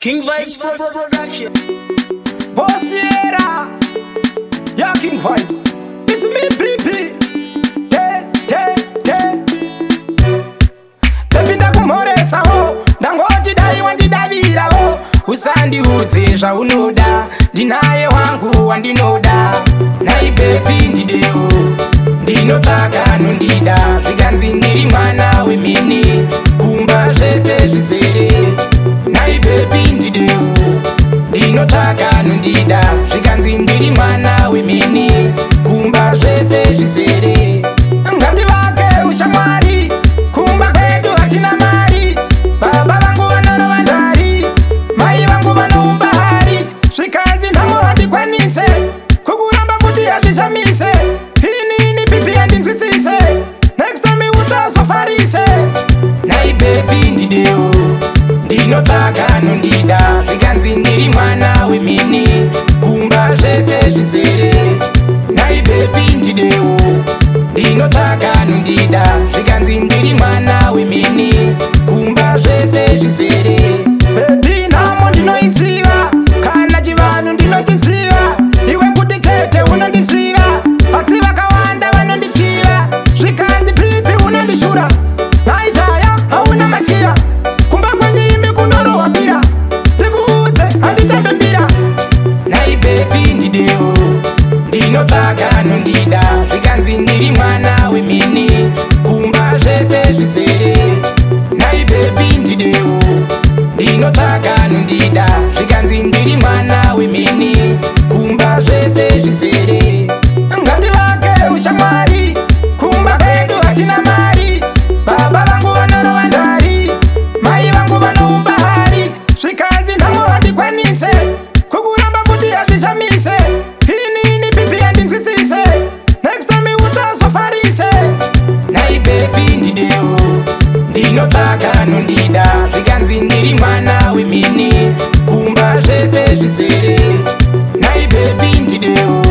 King Vibes Production. Posiera, yeah, King Vibes. It's me, PP. Te, te, te. Baby ndakumhoresawo, ndangoti dai wandidavirawo. Usandiudze zvaunoda, ndinaye wangu wandinoda. Nai baby ndidewo, ndinotsvaga anondida. Zvikanzi ndiri mwana wemheni, kumba zvese zvizere. Nai baby ndidewo, ndinotsvaga anondida. Zvikanzi ndiri mwana wemheni, kumba zvese zvizere. Ngativake ushamwari, kumba kwedu hatina mari. Baba vangu vanorova ndari, mai vangu vanoumba hari. Zvikanzi nhamo handikwanise kukuramba kuti hazvishamise. Inini baby handinzwisise, next time usazofarise. Nai baby ndidewo, ndinotsvaga anondida. Zvikanzi ndiri mwana wemheni, kumba zvese zvizere. Nai baby ndidewo, ndinotsvaga anondida. Zvikanzi ndiri mwana wemheni, kumba zvese zvizere. Baby nhamo ndinoiziva, kana chivanhu ndinochiziva. Iwe kuti chete unondiziva, asi vakawanda vanondichiva. Zvikanzi baby unondishura, naijaya hauna matyira. Kumba kwenyu imi kunorohwa bira, ndikuudze handitambe mbira. Nai baby ndidewo, ndinotsvaga anondida. Zvikanzi ndiri mwana wemheni, kumba zvese zvizere. Nai baby ndidewo, ndinotsvaga anondida. Zvikanzi ndiri mwana wemheni, kumba zvese zvizere. Ngativake ushamwari, kumba kwedu hatina mari. Baba vangu vanorova ndari, mai vangu vanoumba hari. Zvikanzi nhamo handikwanise kukuramba kuti hazvishamise. Inini baby handinzwisise, next time usazofarise. Nai baby ndidewo, ndinotsvaga anondida. Zvikanzi ndiri mwana wemheni, kumba zvese zvizere. Nai baby ndidewo.